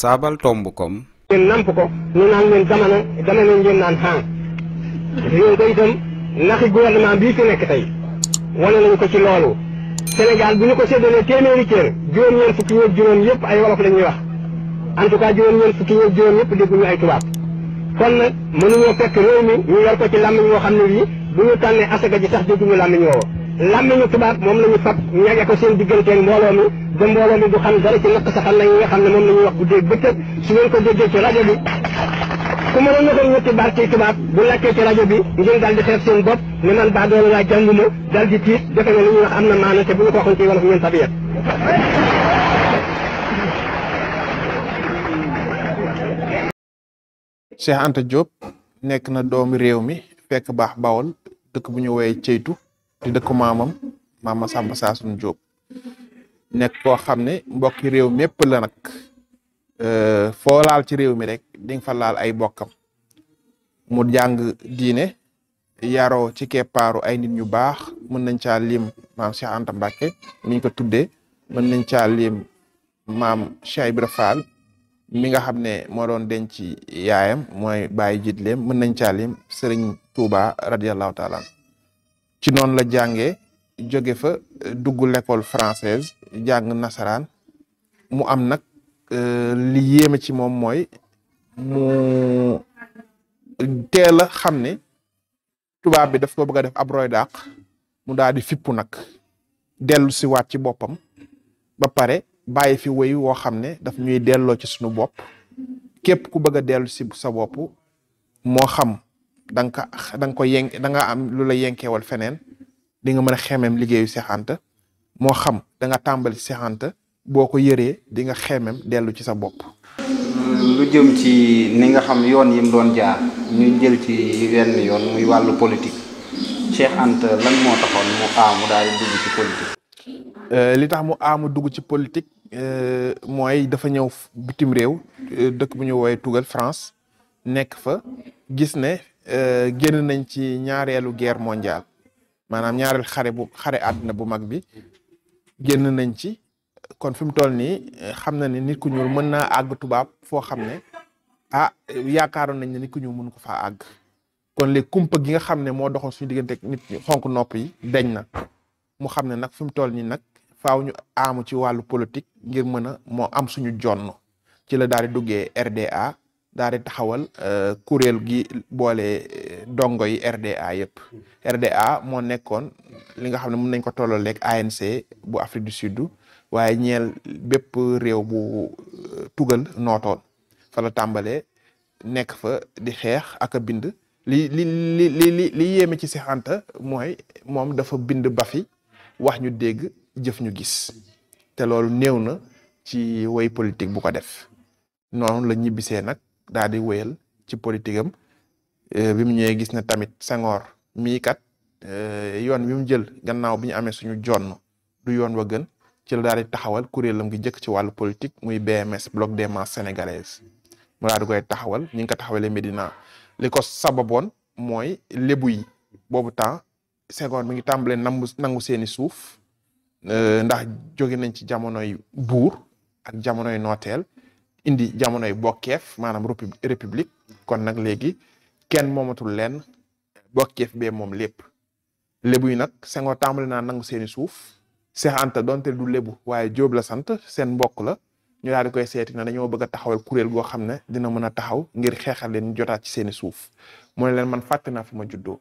saabal tomb kom ngeen namp ko ñu naan leen jamono ngeen naan xaan réew ko itam naxi gouvernement bii fi nekk tey wane nañu ko ci loolu Sénégal bu ñu ko séddalee téeméeri kër juróom-ñeent fukki ñeeg juróom yëpp ay wolof la ñuy wax en tout cas juróom-ñeent fukki ñeeg juróom yëpp dégguñu ay tubaab kon nag mënuñoo fekk réew mi ñu yor ko ci làmmiñ woo xam ne bii bu ñu tànnee asaka ji sax dégguñu làmmiñ woowu làmmiñu tubaab moom la ñu fab ñage ko seen digganteeg mbooloo mi ba mbooloo mi du xam dara ci naq saxal na yi nga xam ne moom la ñuy wax guddeeg bëccëg su ngeen ko déggee ci rajo bi ku mën a ñëkkal ñetti baat ci tubaab bu lakkee ci rajo bi ngeen daal di xeeb seen bopp ne man baa doole laa jànguma daal di tiit defe ne li ñuy wax am na maana te bu ñu ko waxoon ci wolof ngeen tabiyat Cheikh Anta Diop nekk na doomi réew mi fekk baax Bawol dëkk bu ñu woowee Ceytu di dëkku maamam Mama Samba Saasun Diop nekk koo xam ne mbokki réew mépp la nag foo laal ci réew mi rek di nga fa laal ay bokkam mu jàng diine yaroo ci keppaaru ay nit ñu baax mën nañ caa lim maam Cheikh Anta Mbacke niñ ko tuddee mën nañ caa lim maam Cheikh Ibra Fall mi nga xam ne moo doon denc yaayam mooy bàyyi jiitleem mën nañ caa lim Serigne Touba radiyallahu taala ci noonu la jàngee jóge fa dugg l'école française jàng nasaraan mu am nag li yéeme ci moom mooy mu teel a xam ne tubaab bi daf ko bëgg a def ab roy dàq mu daal di fippu nag dellu si waat ci boppam ba pare bàyyi fi woy woo xam ne daf ñuy delloo ci suñu bopp képp ku bëgg a dellu si sa bopp moo xam da nga ko yenk da nga am lu la yenkeewal feneen di nga mën a xeemem liggéeyu Cheikh Anta moo xam da nga tàmbali Cheikh Anta boo ko yëree di nga xeemem dellu ci sa bopp. lu jëm ci ni nga xam yoon yi mu doon jaar ñu jël ci wenn yoon muy wàllu politique Cheikh Anta lan moo taxoon mu aamu daal di dugg ci politique. li tax mu aamu dugg ci politique mooy dafa ñëw bitim réew dëkk bu ñu woowee tugal France nekk fa gis ne génn nañ ci ñaareelu guerre mondiale maanaam ñaareel xare àdduna bu mag bi génn nañ ci kon fi mu toll nii xam na ne nit ku ñuul mën naa àgg tubaab foo xam ne yaakaaroon nañ ne nit ku ñuul mën ko faa àgg kon léegi kumpa gi nga xam ne moo doxoon suñu diggante nit ñi xonk nopp yi deñ na mu xam ne nag fi mu toll nii nag faaw ñu aamu ci wàllu politique ngir mën a moo am suñu jonn ci la daal di duggee RDA daal di taxawal kuréel gi boole dongo yi RDA yëpp RDA moo nekkoon li nga xam ne mën nañ ko tolloo leeg ANC bu Afrique du Sud waaye ñeel bépp réew bu tugal nootoon fa la tàmbalee nekk fa di xeex ak a bind li yéeme ci Cheikh Anta mooy moom dafa bind ba fi wax ñu dégg jëf ñu gis te loolu néew na ci woy politique bu ko def noonu la ñibbisee nag daal di wéyal ci politique am bi mu ñëwee gis na tamit Senghor mii kat yoon bi mu jël gannaaw bi ñu amee suñu jonn du yoon wa gën ci la daal di taxawal kuréelam gi jëkk ci wàllu politique muy BMS bloc des masses sénégalaises mu daal di koy taxawal ñi ngi ko taxawalee Médina li ko sababoon mooy lébu yi boobu temps Senghor mi ngi tàmbalee nangu seeni suuf ndax jóge nañ ci jamonoy buur ak jamonoy nooteel indi jamonoy bokkeef maanaam république kon nag léegi kenn moomatul leen bokkeef bee moom lépp lébu yi nag Senghor tàmbali naa nangu seeni suuf Cheikh Anta donte du lébu waaye Jóob la sant seen mbokk la ñu daal di koy seeti na dañoo bëgg a taxawal kuréel goo xam ne dina mën a taxaw ngir xeexal leen jotaat ci seeni suuf mu ne leen man fàtte naa fi ma juddoo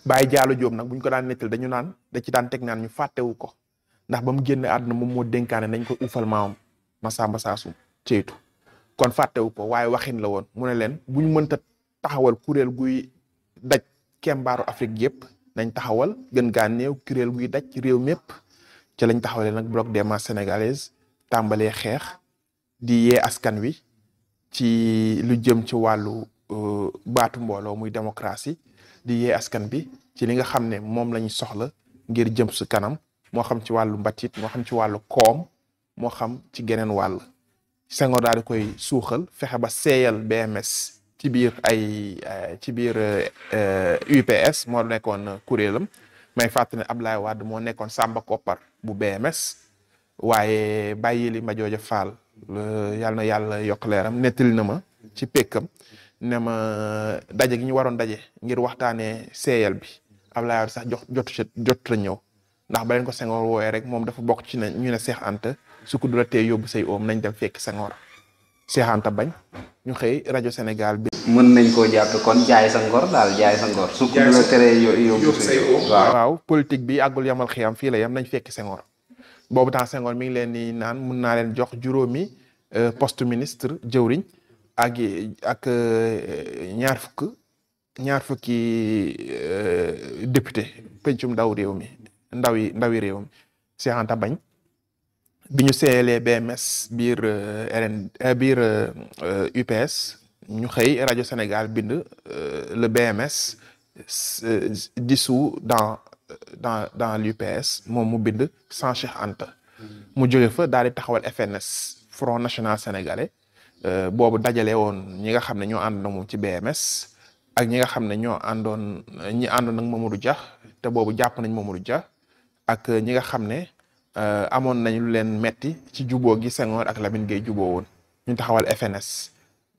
Baye Diallo Jóob nag buñ ko daan nettal dañu naan da ci daan teg naan ñu fàttewu ko ndax ba mu génne àdduna moom moo dénkaane dañ ko ufal maamam Masamba Saasum Ceytu kon fàttewu ko waaye waxin la woon mu ne leen buñ mënta taxawal kuréel guy daj kembaaru Afrique yëpp nañ taxawal gën gaa néew kuréel guy daj réew mépp ci lañ taxawalee nag bloc des masses sénégalaises tàmbalee xeex di yee askan wi ci lu jëm ci wàllu baatu mbooloo muy démocratie di yee askan bi ci li nga xam ne moom lañ soxla ngir jëm su kanam moo xam ci wàllu mbatit moo xam ci wàllu koom moo xam ci geneen wàll Senghor daal di koy suuxal fexe ba seeyal BMS ci biir UPS moo nekkoon kuréelam may fàttali ne Abdoulaye Wade moo nekkoon Samba Koppar bu BMS waaye bàyyi li ma jooja faal yàlla na yàlla yokk leeram nettali na ma ci pekkam ne ma daje gi ñu waroon daje ngir waxtaanee seeyal bi Abdoulaye Wade sax jot la ñëw ndax ba leen ko Senghor wooyee rek moom dafa bokk ci ne ñu ne Cheikh Anta su ko du la tee yóbbu say oom nañ dem fekk Senghor Cheikh Anta bañ ñu xëy rajo Sénégal bi. mën nañ koo jàpp kon jaay sa ngor daal jaay sa ngor. su ko du la teree yóbbu say oom. waaw politique bi àggul yamal xiyam fii la yam nañ fekk Senghor boobu temps Senghor mi ngi leen di naan mun naa leen jox juróomi poste ministre jëwriñ ak ñaar fukki député pencum ndawi réew mi Cheikh Anta bañ bi ñu seeyalee BMS biir UPS ñu xëy rajo Sénégal bind le BMS dissous dans l'UPS moom mu bind sans Cheikh Anta mu jóge fa daal di taxawal FNS Front National Sénégalais boobu dajale woon ñi nga xam ne ñoo àndoon moom ci BMS ak ñi nga xam ne ñoo àndoon ak Mamadou Dia te boobu jàpp nañ Mamadou Dia ak ñi nga xam ne amoon nañ lu leen metti ci juboo gi Senghor ak Lamine Gueye juboo woon ñu taxawal FNS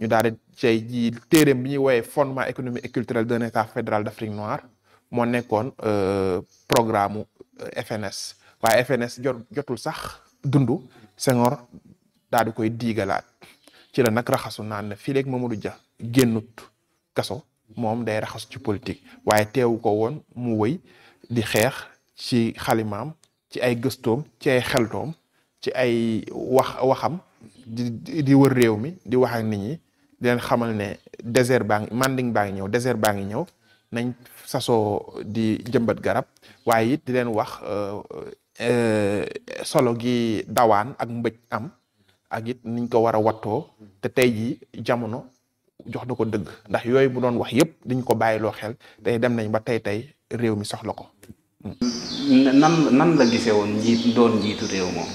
ñu daal di cay ji téeréem bi ñuy woowee fondement économique et culturel d'un état fédéral d'Afrique noire moo nekkoon programme FNS waaye FNS jotul sax dundu Senghor daal di koy diigalaat ci la nag raxasu naan ne fii léegi Mamadou Dia génnut kaso moom day raxasu ci politique waaye teewu ko woon mu wëy di xeex ci xalimaam ci ay gëstoom ci ay xeltoom ci ay waxam di wër réew mi di wax ak nit ñi di leen xamal ne manding baa ngi ñëw désert baa ngi ñëw nañ sasoo di jëmbat garab waaye it di leen wax solo gi dawaan ak mbëj am ak it niñ ko war a wattoo te tey jii jamono jox na ko dëgg ndax yooyu bu doon wax yëpp diñ ko bàyyiloo xel tey dem nañ ba tey réew mi soxla ko. nan la gisee woon njiitu réew moom.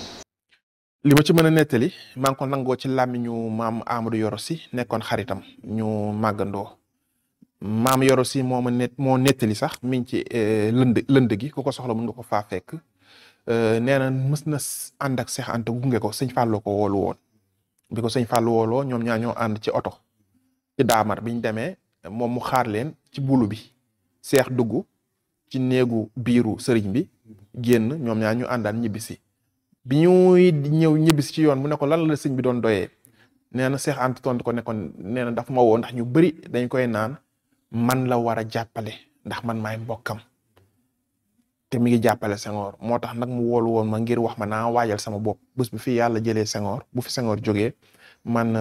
li ma ci mën a nettali maa ngi ko nangoo ci làmmiñu maam Amadou Yoro Sy nekkoon xaritam ñu màggandoo maam Yoro Sy moo nettali sax mi ngi ci lënd gi ku ko soxla mën nga ko faa fekk nee na mës na ànd ak Cheikh Anta gunge ko sëñ Fallou ko woolu woon bi ko sëñ Fallou wooloo ñoom ñaar ñoo ànd ci oto ci daamar biñ demee moom mu xaar leen ci bulu bi Cheikh dugg ci néegu biiru sëriñ bi génn ñoom ñaar ñu àndaan ñibbisi bi ñuy ñëw ñibbisi ci yoon mu ne ko lan la sëñ bi doon doyee nee na Cheikh Anta tontu ko ne ko nee na daf ma woo ndax ñu bëri dañ koy naan man la war a jàppale ndax man maay mbokkam te mi ngi jàppale Senghor moo tax nag mu woolu woon ma ngir wax ma naa waajal sama bopp bés bu fi yàlla jëlee Senghor bu fi Senghor jógee man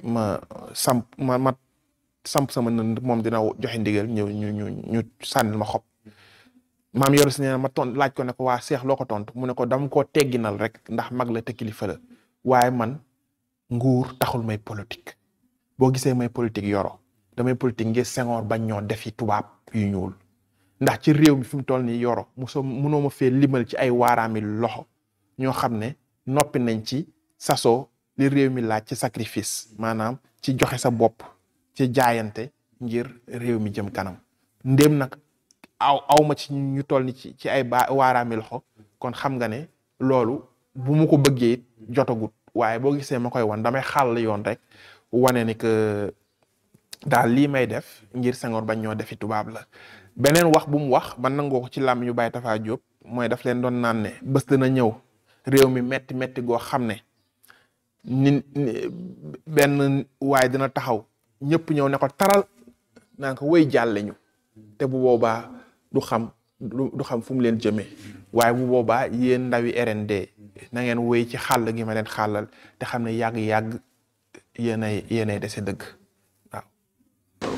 ma samp sama nënd moom dina joxe ndigal ñu sànnil ma xob maam Yoro Sy nee na ma laaj ko ne ko waa Cheikh loo ko tontu mu ne ko dama koo tegginal rek ndax mag la te kilifa la waaye man nguur taxul may politique boo gisee may politique Yoro damay politique ngir Senghor bañ ñoo defi tubaab yu ñuul ndax ci réew mi fi mu toll nii Yoro mënoo ma fee limal ci ay waaraami loxo ñoo xam ne noppi nañ ci sasoo li réew mi laaj ci sacrifice maanaam ci joxe sa bopp ci jaayante ngir réew mi jëm kanam ndéem nag awma ci ñu toll ni ci ay waaraami loxo kon xam nga ne loolu bu mu ko bëggee jotagut waaye boo gisee ma koy wan damay xàll yoon rek wane ni que daal lii may def ngir Senghor bañ ñoo defi tubaab la beneen wax bu mu wax man nangoo ko ci làmm ñu Baye Tafa Diop mooy daf leen doon naan ne bés dina ñëw réew mi metti goo xam ne benn waaye dina taxaw ñëpp ñëw ne ko taral naan ko wéy jàlle ñu te bu boobaa du xam fu mu leen jëmee waaye bu boobaa yéen ndawi RND na ngeen wéy ci xàll gi ma leen xàllal te xam ne yàgg-yàgg yéenay dese dëgg waaw.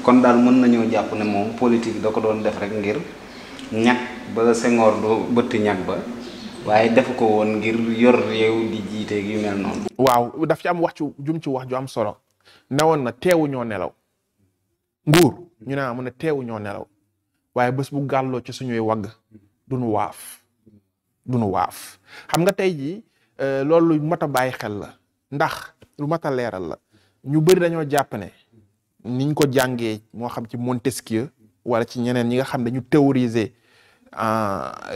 kon daal mën nañoo jàpp ne moom politique da ko doon def rek ngir ñag ba Senghor du bëtt ñag ba waaye def ko woon ngir yor réew di jiite yu mel noonu. waaw daf ci am wax ci wax ju am solo newoon na teewu ñoo nelaw nguur ñu ne mu ne teewu ñoo nelaw waaye bés bu gàlloo ci suñuy wagg duñu waaf xam nga tey jii loolu lu mat a bàyyi xel la ndax lu mat a leeral la ñu bëri dañoo jàpp ne niñ ko jàngee moo xam ci Montesquieu wala ci ñeneen ñi nga xam ne ñu théoriser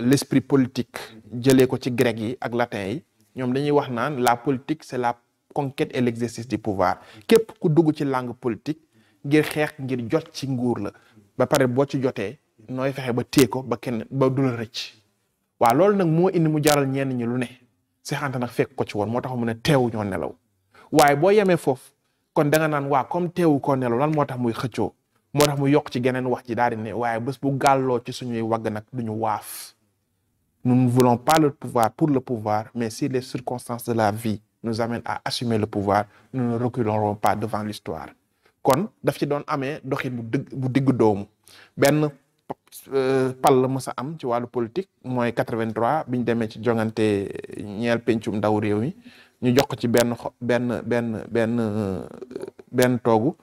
l'esprit politique jëlee ko ci grec yi ak latin yi ñoom dañuy wax naan la politique c'est la conquête et l'exercice du pouvoir képp ku dugg ci langue politique ngir xeex ngir jot ci nguur la ba pare boo ci jotee nooy fexe ba téye ko ba kenn ba du la rëcc waaw loolu nag moo indi mu jaral ñenn ñi lu ne Cheikh Anta nag fekk ko ci woon moo tax mu ne teewu ñoo nelaw waaye boo yemee foofu kon da nga naan waa comme teewu koo nelaw lan moo tax muy xëccoo moo tax mu yokk ci geneen wax ji daal di ne waaye bés bu gàlloo ci suñuy wagg nag duñu waaf nous ne voulons pas le pouvoir pour le pouvoir mais si les circonstances de la vie nous amènent à assumer le pouvoir nous ne reculerons pas devant l'histoire kon daf ci doon amee doxin bu digg doomu benn pal la mës a am ci wàllu politique mooy 83 biñ demee ci jongante ñeel pencum ndaw réew mi ñu jox ko ci benn toogu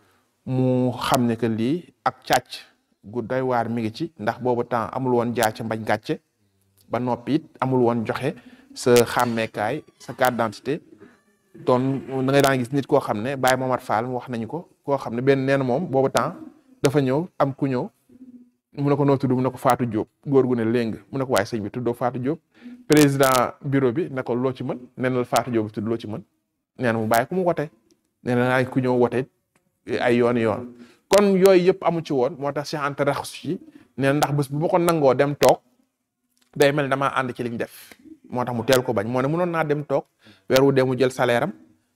mu xam ne que lii ak càcc gu doy waar mi ngi ci ndax boobu temps amul woon jaa ca mbañ gàcce ba noppi it amul woon joxe sa xàmmeekaay sa carte d'identité doon da ngay daan gis nit koo xam ne Baye Momar Fall wax nañu ko koo xam ne benn nee na moom boobu temps dafa ñëw am ku ñëw mu ne ko noo tudd mu ne ko Fatou Diop góor gu ne léng mu ne ko waaye sëñ bi tuddoo Fatou Diop président bureau bi ne ko loo ci mën nee na Fatou Diop tudd loo ci mën nee na mu bàyyi ku mu wote nee na ay ku ñëw wote ay yoon kon yooyu yëpp amu ci woon moo tax Cheikh Anta raxasu ci nee na ndax bés bu ma ko nangoo dem toog day mel damaa ànd ci liñ def moo tax mu teel ko bañ moo ne mënoon naa dem toog weer wu dee mu jël salaire am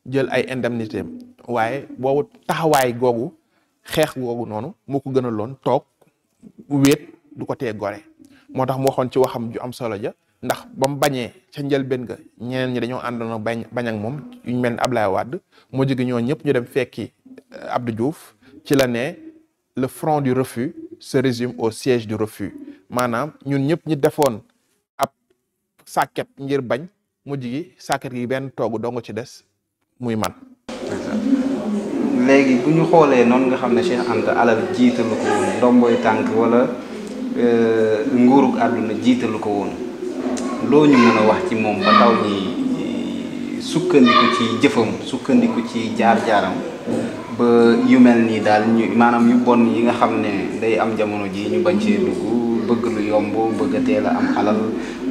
jël ay indemnité am waaye boobu taxawaay googu xeex googu noonu moo ko gënaloon toog wéet du ko tee gore moo tax mu waxoon ci waxam ju am solo ja ndax ba mu bañee ca njëlbéen ga ñeneen ñi dañoo àndoon bañ ak moom ñu mel ni Ablaye Wade mu jóge ñoo ñëpp ñu dem fekki Abdou Diouf ci la ne le front du refus se résume au siège du refus maanaam ñun ñëpp ñi defoon ab sàkket ngir bañ mujj gi sàkket gi benn toogu dong ci des muy man. léegi bu ñu xoolee noonu nga xam ne Cheikh Anta alal jiitalu ko woon ndomboy tànk wala nguurug àdduna jiitalu ko woon loo ñu mën a wax ci moom ba ndaw ñi sukkandiku ci jëfam sukkandiku ci jaar-jaaram ba yu mel nii daal ñu maanaam yu bon yi nga xam ne day am jamono ji ñu bañ cee dugg bëgg lu yomb bëgg a teel a am alal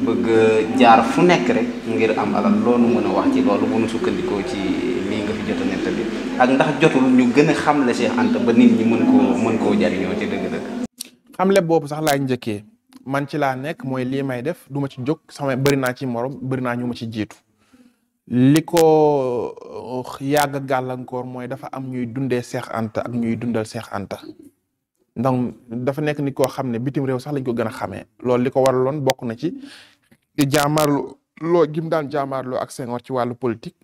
bëgg jaar fu nekk rek ngir am alal loolu mën a wax ci loolu bu nu sukkandikoo ci lii nga fi jot a nettali ak ndax jotul ñu gën a xamle Cheikh Anta ba nit ñi mën koo jariñoo ci dëgg-dëgg. xamle boobu sax laay njëkkee man ci laa nekk mooy lii may def du ma ci jóg sama bëri naa ci morom bëri naa ñu ma ci jiitu li ko yàgg gàllankoor mooy dafa am ñuy dundee Cheikh Anta ak ñuy dundal Cheikh Anta donc dafa nekk nit koo xam ne bitim réew sax lañ ko gën a xamee loolu li ko waraloon bokk na ci jaamaarloo gi mu daan jaamaarloo ak Senghor ci wàllu politique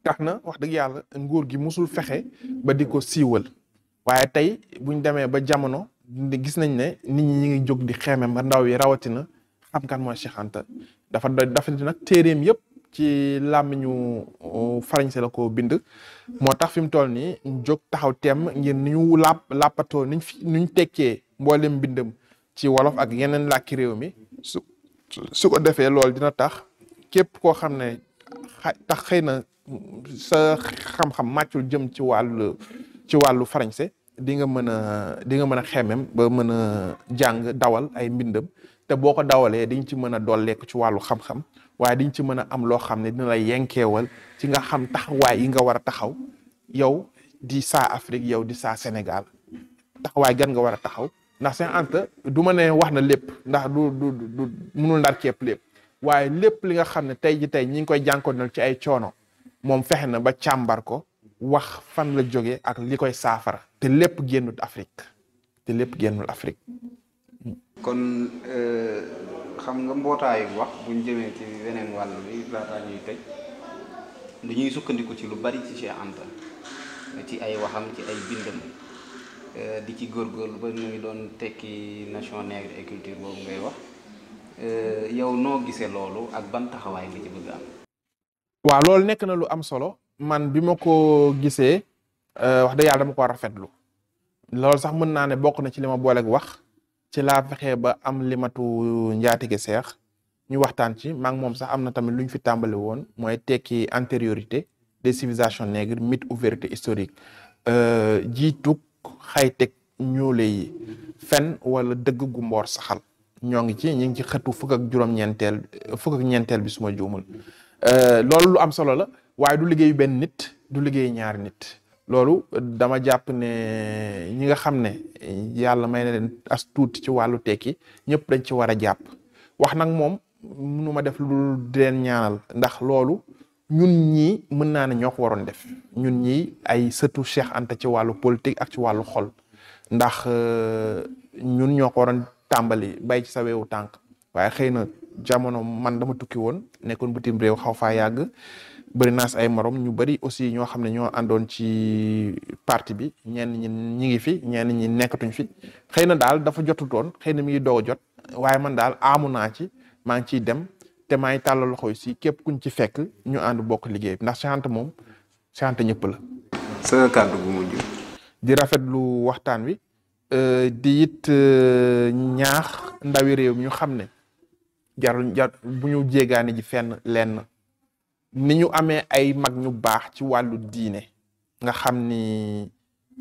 tax na wax dëgg yàlla nguur gi musul fexe ba di ko siiwal waaye tey buñ demee ba jamono gis nañ ne nit ñi ngi jóg di xeeme ba ndaw yi rawatina xam kan mooy Cheikh Anta dafa nag téeréem yëpp ci làmmiñu farañse la ko bind moo tax fi mu toll nii jóg taxaw temm ngir ni ñu làppatoo nuñ tekkee mboolem bindam ci wolof ak yeneen làkki réew mi su ko defee loolu dina tax képp koo xam ne tax xëy na sa xam-xam màccul jëm ci wàllu farañse di nga mën a xemem ba mën a jàng dawal ay mbindam te boo ko dawalee diñ ci mën a dolleeku ci wàllu xam-xam waaye diñ ci mën a am loo xam ne dina lay yenkeewal ci nga xam taxawaay yi nga war a taxaw yow di saa Afrique yow di saa Sénégal taxawaay gan nga war a taxaw ndax Cheikh Anta du ma ne wax na lépp ndax du mënul ndar képp lépp waaye lépp li nga xam ne tey ñi ngi koy jànkoonal ci ay coono moom fexe na ba càmbar ko wax fan la jógee ak li koy saafara te lépp génnul Afrique kon xam nga mbootaayu wax buñ jëmee ci weneen wàll bi laataa ñuy tëj dañuy sukkandiku ci lu bari ci Cheikh Anta ci ay waxam ci ay bindam di ci góorgóorlu ba ñu ngi doon tekki nation nègre et culture boobu ngay wax yow noo gisee loolu ak ban taxawaay nga ci bëgg am. waaw loolu nekk na lu am solo man bi ma ko gisee wax dëgg yàlla dama ko rafetlu loolu sax mën naa ne bokk na ci li ma booleeg wax ci laa fexee ba am limatu njaatige seex ñu waxtaan ci maa ngi moom sax am na tamit lu ñu fi tàmbali woon mooy tekki antériorité des civilisations nègres mythe ou vérité historique jiitug xayteg ñuule yi fen wala dëgg gu mboor saxal ñoo ngi ci xëtu fukk ak ñeenteel bi suma juumul loolu lu am solo la waaye du liggéeyu benn nit du liggéeyu ñaari nit loolu dama jàpp ne ñi nga xam ne yàlla may na leen as tuuti ci wàllu tekki ñëpp dañ ci war a jàpp wax nag moom mënu ma def lu di leen ñaanal ndax loolu ñun ñii mën naa ne ñoo ko waroon def ñun ñii ay sëtu Cheikh Anta ci wàllu politique ak ci wàllu xol ndax ñun ñoo ko waroon tàmbali bay ci sa weewu tànk waaye xëy na jamono man dama tukki woon nekkoon bitim réew xaw faa yàgg bëri naas ay morom ñu bëri aussi ñoo xam ne ñoo àndoon ci parti bi ñenn ñi ngi fi ñenn ñi nekkatuñ fi xëy na daal dafa jotutoon xëy na mi ngi doog a jot waaye man daal amu naa ci maa ngi ciy dem te maa ngi tàllal loxo yi si képp kuñ ci fekk ñu ànd bokk liggéey ndax Cheikh Anta moom Cheikh Anta ñëpp la. sa kàddu gu mujj. di rafetlu waxtaan wi di it ñaax ndawi réew mi ñu xam ne jarul bu ñu jéegaane ji fenn lenn ni ñu amee ay mag ñu baax ci wàllu diine nga xam ni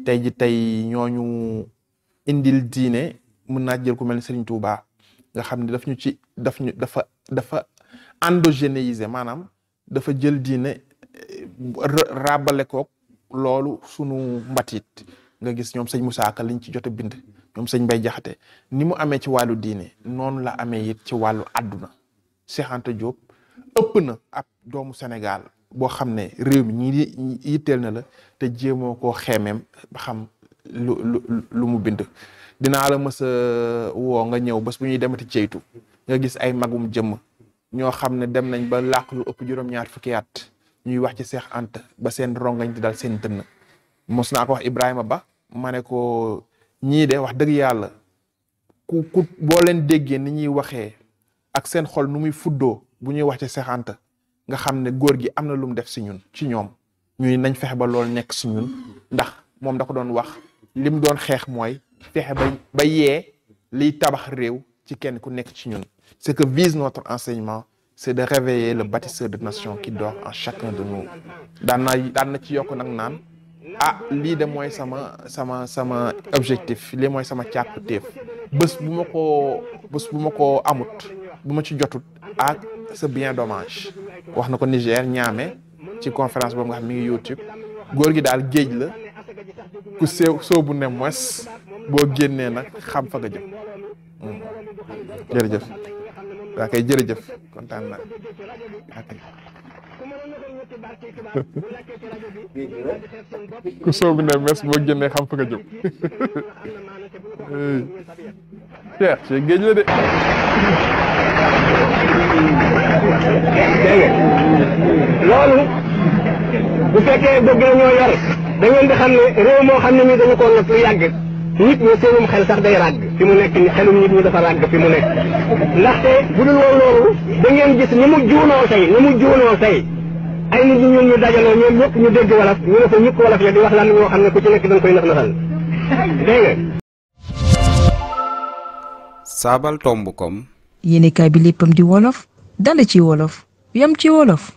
tey ñooñu indil diine mën naa jël ku mel ni Serigne Touba nga xam ne dafa endogénéiser maanaam dafa jël diine rabale koog loolu sunu mbatit nga gis ñoom sëñ Moussa Ka liñ ci jot a bind ñoom sëñ Mbay Jaxate ni mu amee ci wàllu diine noonu la amee it ci wàllu àdduna Cheikh Anta Diop ëpp na ab doomu Sénégal boo xam ne réew mi ñi yitteel na la te jéemoo koo xeemeem ba xam lu mu bind dinaa la mës a woo nga ñëw bés bu ñuy demati ceytu nga gis ay magum jëmm ñoo xam ne dem nañ ba làq lu ëpp juróom-ñaar fukki at ñuy wax ci Cheikh Anta ba seen rongañ di dal seen dënn mos naa ko wax Ibrahima Ba ma ne ko ñii de wax dëgg yàlla ku boo leen déggee ni ñuy waxee ak seen xol nu muy fuddoo bu ñuy wax ci Cheikh Anta nga xam ne góor gi am na lu mu def si ñun ci ñoom ñuy nañ fexe ba loolu nekk si ñun ndax moom da ko doon wax li mu doon xeex mooy fexe ba yee liy tabax réew ci kenn ku nekk ci ñun. Ce que vise notre enseignement c'est de réveiller le bâtisseur de nation qui dort en chacun de nous daan na ci yokk nag naan ah lii de mooy sama objectif lii mooy sama càkkutéef bés bu ma ko amut bu ma ci jotut ak c'est bien dommage wax na ko Niger Niamey ci conférence boobu nga xam mi ngi YouTube góor gi daal géej la ku soobu ne mos boo génnee nag xam fa nga jëm jërëjëf waa kay jërëjëf kontaan naa ku soobu ne mes boo génnee xam fa nga jëm Cheikh ci géej la de loolu bu fekkee bëgg na ñoo yor da ngeen di xam ne réew moo xam ne nii dañu ko not lu yàgg nit ñi seenum xel sax day ràgg fi mu nekk ni xelum nit ñi dafa ràgg fi mu nekk ndaxte bu dul woon loolu da ngeen gis ni mu juunoo tey ay nit ñi ñun ñu dajaloo ñoom ñëpp ñu dégg wolof ñu ne fa ñëpp wolof ya di wax lan ñoo xam ne ku ci nekk dañ koy nax-naxal dégg nga Sabaltomb.com yéenekaay bi léppam di wolof dale ci wolof yam ci wolof